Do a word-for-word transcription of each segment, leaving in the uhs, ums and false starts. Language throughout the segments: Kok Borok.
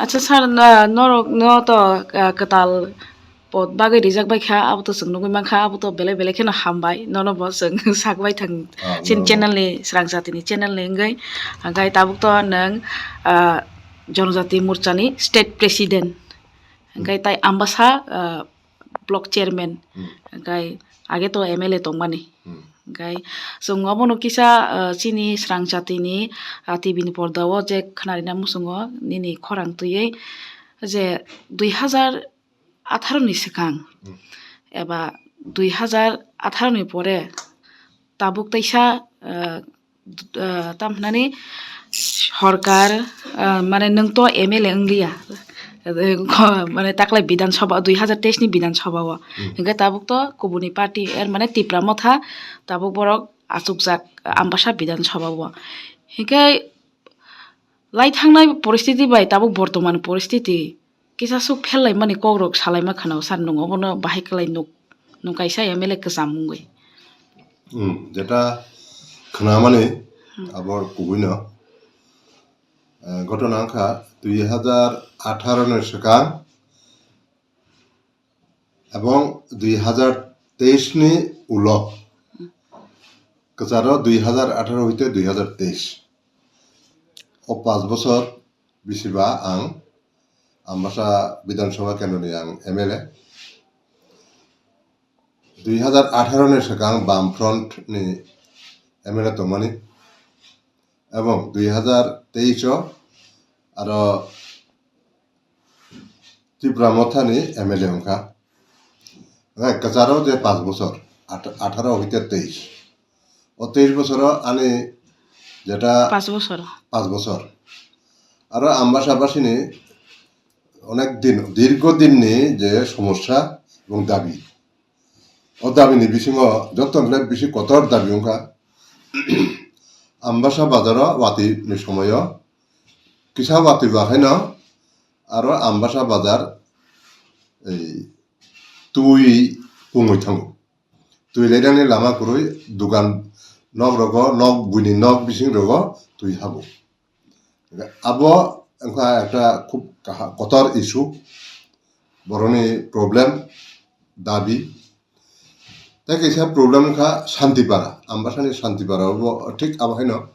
Acha sir, na-, norok no to, ah, kwtal pod bagwi rijak bai kha, abo to chwng nugwi man kha, abo to belai belai kheno hambai, nono bo chwng sak bai thang. Ah, chini no. Channel ni, Srang Jati ni channel ni wngwi, hwnkhe tabuk to nwng, ah, Jonojati Morcha ni state president, hwnkhe tai Ambasa, ah, block chairman, hmm, hwnkhe age to M L A tongmani. Hmm. Hwnkhe chwng obono kisa, ah, chini Srang Jati ni, ah, T V ni porda o je khwnarina muchungo nini khorang twiwi je dui hazar atharo ni swkang, hmm, eba dui hazar atharo ni pore tabuk teisa, ah, ah, tam hwnani sorkar, ah, mane nwng to M L A wngliya, eh, kho-, mane taklai Bidhan Sabha, dui hazar teis ni Bidhan Sabha o. Hmm. Hwnkhe tabuk to kubuni party, er mane Tipra Motha tabuk borok achukjak Ambasa Bidhan Sabha o. Hwnkhe lai thangnai poristiti bai tabuk bortoman poristiti kisa swk phel laimani kokrok salaima khwna o sir, nwng obono bahai kwlai nuk, nwng kaisa M L A kwcham wngwi. Hmm, jeta khwnamani, hmm, abo kubuino, eh, ghotona wngkha dui hazar atharo ni swkang ebong dui hazar teis ni ulo, kwcharo dui hazar atharo hoite dui hazar teis, o panch bochor bisiba ang Ambasa Bidhan Sabha kendroni ang M L A. Dui hazar atharo ni swkang Bam Front ni M L A tongmani, ebong dui hazar teis o aro Tipra Motha ni M L A wngkha. Hwnkhe kwcharo je panch bochor, at-, atharo hoite teis. O teis bochoro ani jeta panch bochor. Panch bochor. Aro Ambasa basini onek din, dirgo dinni je somosya ebong dabi. O dabini bisingo joto nokle bisi kotor dabi wngkha. Ambasa bazaro watwi ni somoyo kisa watwi ba haino aro Ambasa bazar ei twi pungwi thango. Twi lainani lama kwrwi, dugan nok rogo, nok buini nok bising rogo twi habo. Abo wngkha ekta khub kaha-, kotor issue, boroni problem, dabi. Tei kaisa problem wngkha Santipara, Ambasani Santipara bo thik abo haino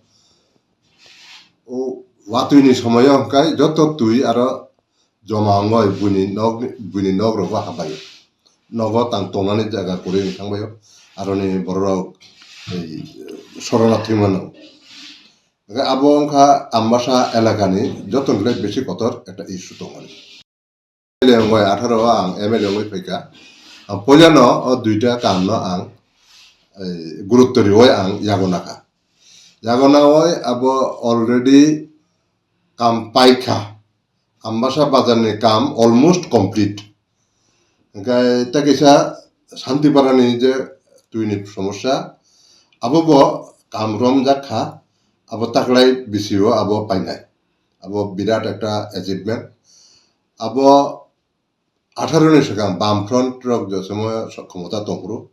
o watwi ni somoyo hwnkhe joto twi aro joma wngwi buini nok, buini nok rogo habai. Nogo tang tongnani jaga kwrwi wng thangbaio. Aroni bororok ei sorona thwimano. Hwnkhe abo wngkha Ambasa elakani joto nokle bisi kotor ekta issue tongmani. M L A wngwi atharo o ang M L A wngwi phaikha. Ang puilano o duita kamno ang, ei, gurutto riwi ang yago nakha. Yago nawi abo already kam paikha. Ambasa bazarni kam almost complete. Hwnkhe tei kaisa Shantiparani je twini somosya, abo bo kam romjak kha, abo taklai bisio abo painai. Abo birat ekta achievement. Abo atharo ni swkang Bam Front rok je somoyo khomota tongphuru,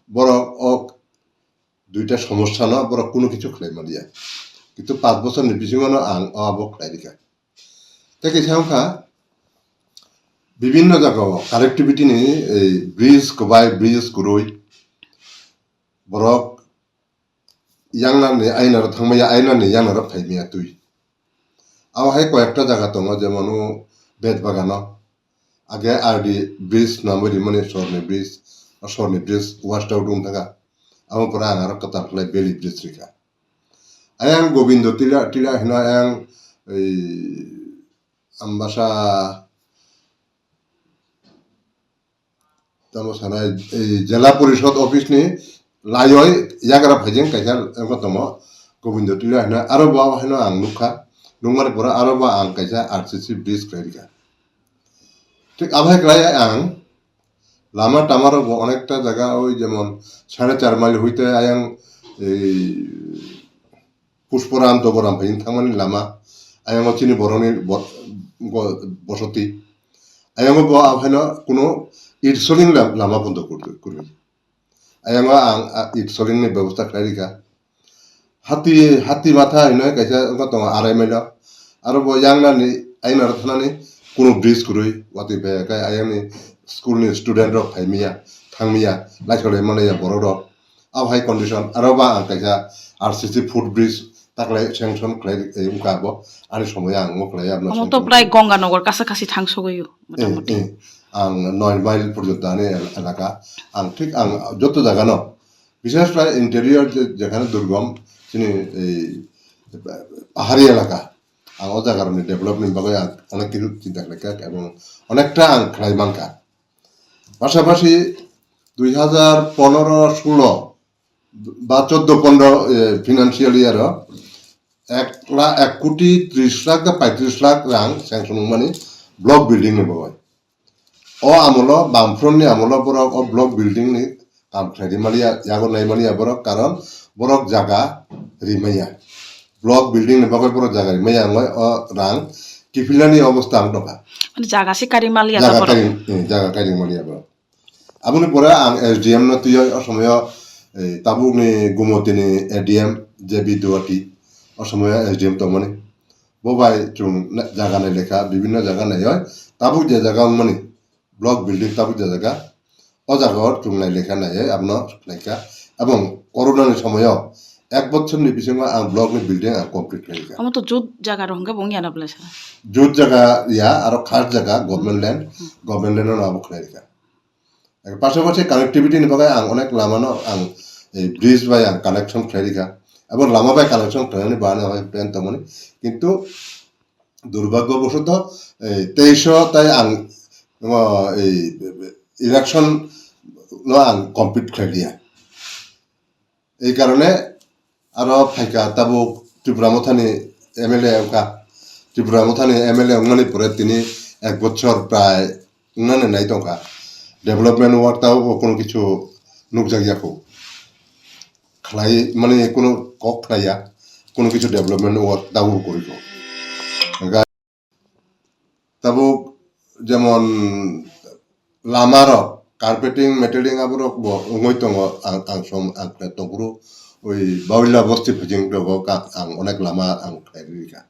borok o duita somosya no borok kunu kichu khlai manliya. Kintu panch bochor ni bisingo no ang o abo khlai rikha. Tei kaisa wngkha bibinno jaga o connectivity ni, ei, bridge kwbai, bridge kwrwi, borok yangnani ainaro thangmaya, ainani yangnaro phaimaya twi. Abo hai koyekta jaga tongo, jemon o Betbagano. Age R D bridge namwi rimani sorni bridge, o sorni bridge washed out wng thangkha. Amo pore ang aro kwtal khlai Beli bridge rikha. Ayang Gobindo Tila, Tila hino ayang ei Ambasa tamo sanai, ei Jela Porishod office ni laioi yagra phaijeng kaisa wngkha tongo Gobindo Tila hino, aro bo haino ang nukha, nukmani pore aro bo ang kaisa R C C bridge khlai rikha. Thik abo hai khlai ang lama tama rok bo onekta jaga oi jemon sare char mile hoite ayang ei Pushparam, Doboram bai thangmani lama, ayang o chini borokni bo-, bo-, bosoti. Ayang o bo aphano kuno itsoling la-, lama bondo kurdu-, kurwi. Ayang o ang, a, itsoling ni bebosta khlai rikha. Hati, hati matha hinoi kaisa wngkha tongo arai mile. Aro bo yangnani Ayang naro thanani kuno bridge kwrwi watwi phaiya khe ayangni school ni student rok phaimiya, thangmiya, naithok lai manliya borok rok. Abo hai condition, aro ba ang kaisa R C C footbridge taklai sanction khlai, eh, wngkha abo, ani somoyo ang wngkhlai abno Omo sanction to prai khlai. Ganga Nagar kasa kasi thang sogwi o, eh, motamoti. Eh, ang noi mile porjonto ani el-, elaka, ang thik ang joto jagano, bishesh khlai interior je-, jekhane durgom, chini ei pahari elaka, ang o jagarokni development bagwi ang onek kichu chinta khlaikha, ebong onekta ang khlai mankha. Pasapasi dui hazar pondro solo ba choddo pondro, eh, financial year o ek lakh, ek koti tris lakh da paitris lakh rang sanction wngmani block building ni bagwi. O amolo, Bamfront ni amolo borok o block building ni kam khlai rimaliya, yago naimaliya borok, karon borok jaga rimaya. Block building ni bagwi borok jaga rimaya, wngwi o rang kiphilnani obostha ang tongkha. Mane jaga se kari maliya ta Jaga borok. Kari, eh, jaga kari maliya borok. Aboni pore ang S D M no twiwi o somoyo, eh, tabukni Gumotini A D M J B Duati, o somoyo S D M tongmani. Bo bai chwng na-, jaga nai lekha, bibinno jaga naiwi, tabuk je jaga wngmani, block building tabuk je jaga, o jaga o chwng nai lekha naiwi abono khlaikha. Ebong corona ni somoyo ek bochorni bisingo ang block ni building ang complete khlaikha. Omo to jut jaga rok hwnkhe bo wngya na bwlai sir? Jut jaga ya, aro khas jaga government land, Hmm. government land no abo khlaikha. Pasapasi connectivity ni bagwi ang onek lama no ang, eh, bridge bai ang connection khlai rikha. Abo lama bai connection khlainani bana hoi plan tongmani. Kintu durbhagyo bosoto, eh, teisho tai ang, o, ei election no ang compete khlai liya. Ei karone aro phaikha tabuk Tipra Mothani M L A wngkha. Tipra Mothani M L A wngmani pore tini ek bochor prai wngnani nai tongkha. Development work tabuk bo kono kichu nukjakya kho. Khlai mani kono kok khlaiya, kono kichu development work tabuk bo kwrwi kho. Tabuk jemon lama rok, carpeting, metaling aborok bo wngwi tongo, ang, ang som, ang khe tongphuru oi Bauila bosti phajing rogo ka-, ang onek lama ang khlai rikha.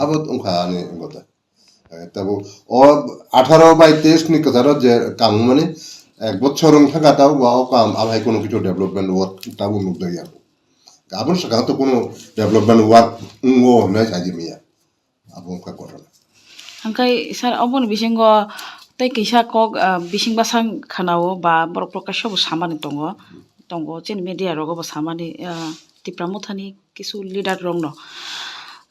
Abo wngkha ani wngkha da. Eh, tabuk o atharo bai teis ni kwcharo je kam wngmani ek bochor wng thangkha, tabuk bo o kam abai kono kichu development work tabuk nukjakya. Aboni swkang to kono development work wngo hwnwi saji manya. Abo wngkha ghotona. Hwnkhe sir, oboni bisingo tei kisa kok, ah, bising bwsang khanao ba borok prokasho bo samani tongo, tongo chini media rogo bo samani, ah, Tipra Mothani kisu leader rokno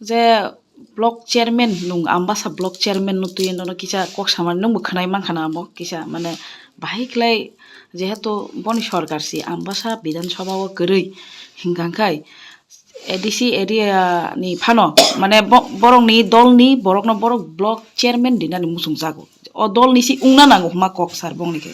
je block chairman nung Ambasa block chairman no twi nono kisa kok samani nungbo khwnai mankha na abo kisa mane bahai khlai jehetu boni sorkar si Ambasa Bidhan Sabha o kwrwi hwnkha khai A D C area ni phano, mane bo-, borokni dolni borokno borok block chairman dinani muchungjago. O dolni si wngna nango hwnma kok sir bongni khe.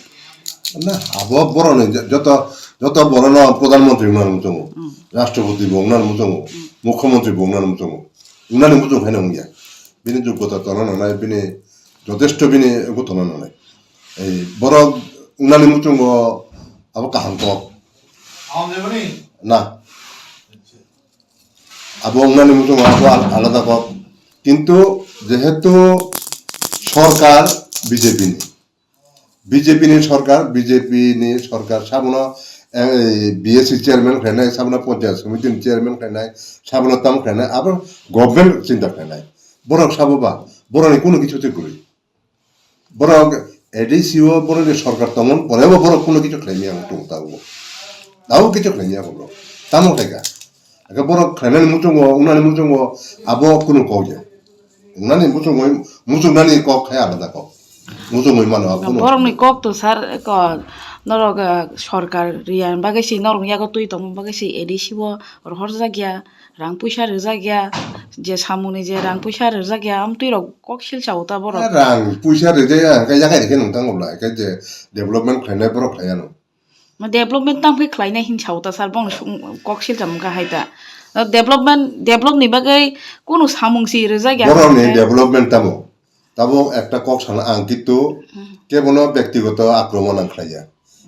Na, abo borokni jo-, joto, joto borokno Pradhan Mantri wngnani muchungo. Hmm. Rashtrapati bo wngnani muchungo. Hmm. Mukhyamantri bo wngnani muchungo. Wngnani muchung khaino wngya. Bini joggota tongna nangnai, bini jotesto bini gotona nangnai. Ei borok wngnani muchungo abo kaham kok. Na. Abo wngnani muchungo abo al-, alada kok. Kintu jehetu sorkar B J P ni, B J P ni sorkar, B J P ni sorkar sabono, eh, B S C chairman khlainai, sabono Panchayat Samiti ni chairman khlainai, sabono tam khlainai, abo government chinta khlainai. Borok sabo ba, borokni kunu kichu twi kwrwi. Borok A D C o borokni sorkar tongmani porebo borok kunu kichu khlaimaya ang tongo tabuk. Tabuk kichu khlaimaya borok. Tamo khlaikha? Hake borok khlainani muchungo, wngnani muchungo, abo kunu kok ya. Wngnani muchungwi, muchungnani kok hai alada kok. Muchungwi mano abo kunu. Borokni kok to sir ko norok, eh, sorkar riya bagwi si norok yago twi tongma bagwi si A D C o rohorjak ya. Rang puisa rijak ya, je samungni je rang puisa rijak ya, amtwi rok kok silsa o ta borok. Rang puisa rijak ya, hwnkhe yakhai rikhe nung tango bwla, hwnkhe je development khlainai borok khlai ano. Ma development tamo khe khlainai hin sa o ta sir, bongni sung-, kok silsa mungkha hai ta. Development, develop ni bagwi kunu samung si rijak ya. Borokni development tamo? Tabuk ekta kok sana ang kintu Hmm. kebono bektigoto akromon ang khlaiya,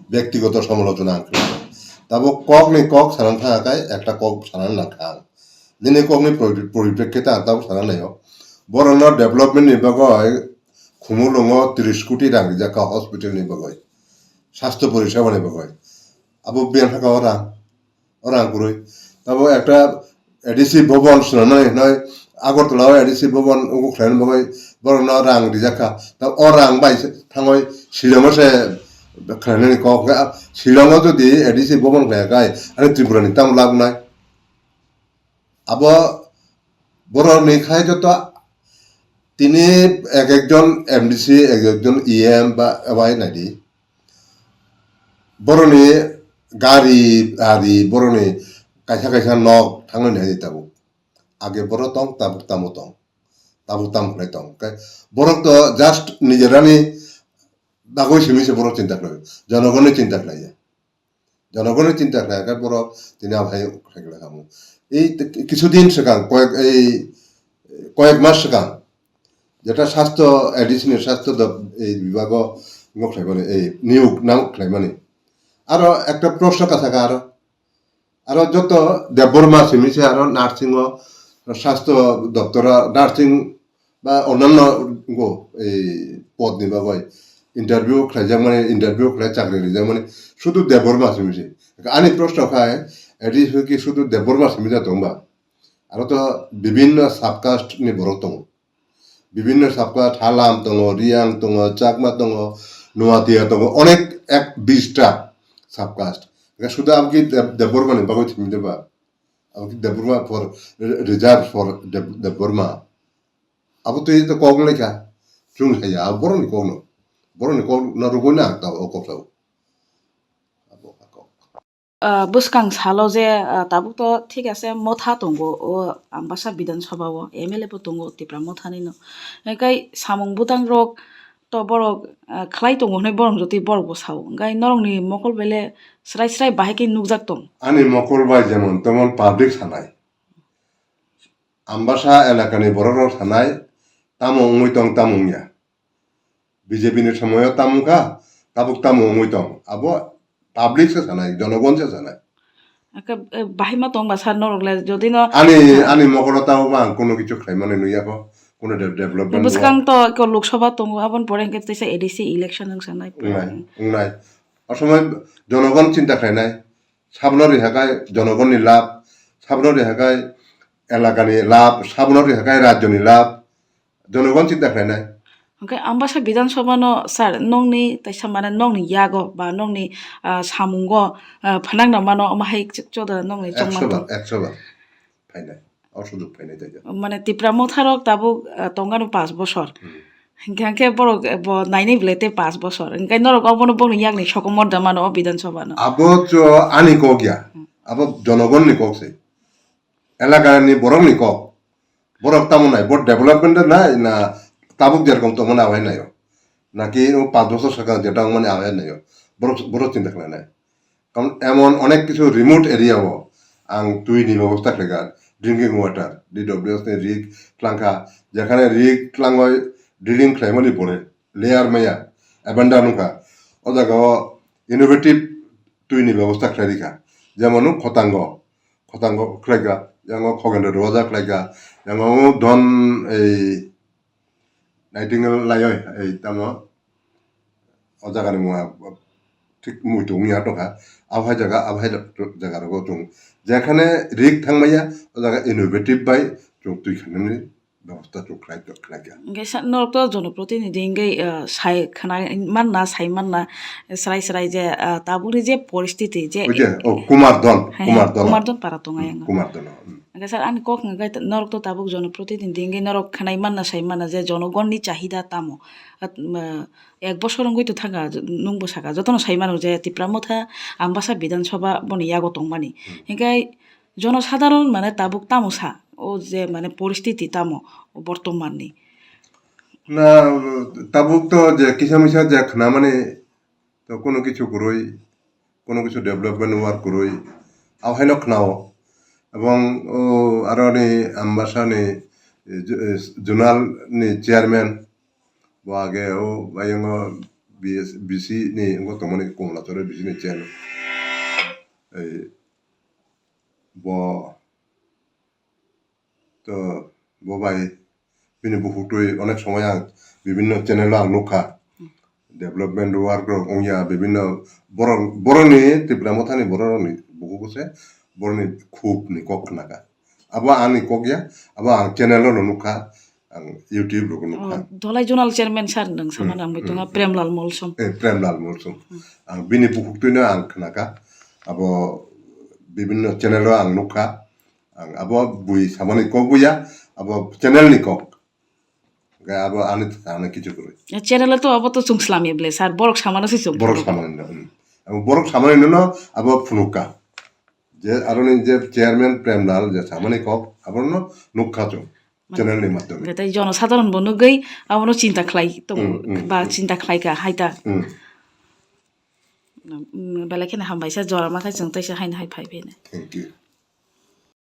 bektigoto somolochona ang khlaiya. Tabuk kokni kok sana thangkha khai ekta kok sana nangkha ang. Nini kokni pori-, poriprekkhe ta ang tabuk sana naio. Borokno development ni bagwi Khumulwngo tris koti rang rijak kha hospital ni bagwi, sastho poriseba ni bagwi. Abo biyang saka o rang, o rang kwrwi. Tabo ekta A D C bhaban swnamnani hwnwi Agartala o A D C bhaban ugo khlaina bagwi borokno rang rijak kha. Ta o rang bai se thangwi Shillong o se khlainani kok hwnkhe, Shillong o jodi A D C bhaban khlaiya khe ani Tripura ni tamo lab wngnai? Abo borok ni khai joto tini ek ekjon M D C, ek ekjon E M ba bai naidi. Borok ni gari, gari, borok ni kaisa kaisa nok thangwi naidi tabuk. Age borok tong, tabuk tamo tong. Tabuk tamo khlai tong. Khe borok to just nijerani bagwi simi se borok chinta khlai. Jonogoni chinta khlai ya. Jonogoni chinta khlai khe borok tini abo hai khlai khlai khamu. Ei t-, kisudin swkang, koyek, ei koyek mas swkang, jeta sastho, A D C ni sastho dop-, ei bibago ngo khlaimani, ei niyok nam khlaimani. Aro ekta proshno kasaka aro. Aro joto Debbarma simi se aro nursing o, sastho doptor o nursing ba onanno go, ei pod ni bagwi interview khlaijakmani, interview khlai chakri rijakmani, sudu Debbarma simi se. Ani proshno khai, A D C ki sudu Debbarma simi da tongba? Aro to bibinno sub caste ni borok tongo. Bibinno sub caste, Halam tongo, Riyang tongo, Chakma tongo, Nuatia tongo, onek ek bish ta sub caste. Sudu abo ki Deb-, Debbarma ni bagwi simi da ba? Abo ki Debbarma for, re-, reserve for Deb-, Debbarma. Abo twi to kok wng lai kha. Chwng hai ya, abo borok ni kok no. Borok ni kok no rwgwi na ta o kok sao. Abo kok. Ah, bwskang salo je, ah, tabuk to thik ase motha tongo o Ambasa Bidhan Sabha o M L A bo tongo Tipra motha ni no. Hingke samung bwtang rok to borok, ah, khlai tongo hinui borok jotoi borok bo sao. Hingke norok ni mokol belai srai srai bahai khe nukjak tong. Ani mokol bai jemon temon public sanai. Ambasa elakani borok rok sanai, tamo wngwi tong, tamo wngya. B J P ni somoyo tamo wngkha, tabuk tamo wngwi tong. Abo public se sanai, jonogon se sanai. Ake, eh, bahai ma tong ba sir norok le, jodi no, ani, ah, ani mokolo tamo ba ang kono kichu khlai mani nukya kho, kono de-, development bwskang to ko Lok Sabha tongo, aboni pore hingke teisa A D C election wng sanai. Wngnai, wngnai. O somoi jonogon chinta khlainai. Sabno rihakai jonogonni lab, sabno rihakai elakani lab, sabno rihakai rajyoni lab, jonogon chinta khlainai. Hwnkhe Ambasa Bidhan Sabha no sir, nokni taisa mane nokni yago ba nokni, ah, samungo, ah, phanangna mano omo hai chwk choda nokni chongma. Ekso bar, ekso bar phainai. O sujuk phainai tei. Mane Tipra motharok tabuk, ah, tongano panch bosor. Hmm. Hingke hingke borok, eh, bo nainai belai tei panch bosor. Hingke norok obono bongni yakni sokomor da mano o Bidhan Sabha no. Abo cho ani kok ya. Hmm. Abo jonogonni kok se. Elakani borokni kok. Borok tamo nai, bo development nai na tabuk jerokom tongmani awai naio. Naki o panch bosor sakang jeta wngmani awai naio. Borok, borok chinta khlai nai. Karon emon onek kichu remote area o ang twi ni bebosta khlaikha, drinking water, D W S ni rig thlangkha, jekhane rig thlangwi drilling khlaimani pore layer maya abandon wngkha, o jaga o innovative twi ni bebosta khlai rikha, jemon Khotango, Khotango khlaikha, yango Khogendra Dowaja khlaikha, yango Don ei Nightingale laioi, ei tamo o jaga ni mung thik muitu wngya tongkha. Abo hai jaga, abo hai jaga rogo chwng jekhane rig thangmaya, o jaga innovative bai chwng twi khanani bebosta chwng khlai, khlaikha. Hingke sa-, norok to jonoprotinidhi hingke, ah, sai khna manna, sai manna, srai srai je, ah, tabukni je poristiti je. Oi je, oh, Kumar Don, he, he, Kumar Don. Kumar Don para tongo. Hmm, ayang. Kumar Don, hmm. Hingke sir, ani kok hingke norok to tabuk jonoprotinidhi hingke norok khnai manna, sai manna je jonogonni chahida tamo. At, ma, ek bosor wngwi to thangkha, nwng bo sakha, jotono sai mano je Tipra motha Ambasa Bidhan Sabha boni yago tongmani. Hmm. Hingke jonosadharon mane tabuk tamo sa, o je mane poristiti tamo bortomanni. Na, tabuk to je kisa misa je khnamani to kono kichu kwrwi, kono kichu development work kwrwi, abo haino khnao. Ebong o aroni Ambasa ni, eh, ju-, eh, zonal ni chairman, bo age o ayongo B S, B C ni wngkha tongmani Komolachar B C ni chairman. Ei, bo to bo bai bini bukuktwi onek somoi ang bibinno channel o ang nukha. Development work rok wngya bibinno borok, borokni Tipra Mothani borok rokni bukugo se borokni khub ni kok khnaka. Abo ani kok ya, abo ang channel o no nukha, ang YouTube rok nukha. Dholai zonal chairman sir nwng sama nang bai tongo Premlal Molsom. Eh, Premlal Molsom. Ang bini bukuktwino ang khnaka. Abo bibinno channel o ang nukha. Ang abo bui samani kok buya, abo channel ni kok. Ga abo ani thani kichu kwrwi. Channel o to abo to chwng slamya ble sir, borok samano se chwng. Borok samani no. Abo borok samani no abo phunuka. Je aroni je chairman Premlal je samani kok abono nukha chwng. Channel ni madhyome. Tei jono sadharon bo nugwi abono chinta khlai to ba chinta khlai ka hai ta. Belai kheno hambai sa jora ma khai chwng teisa haino hai phai phai. Thank you.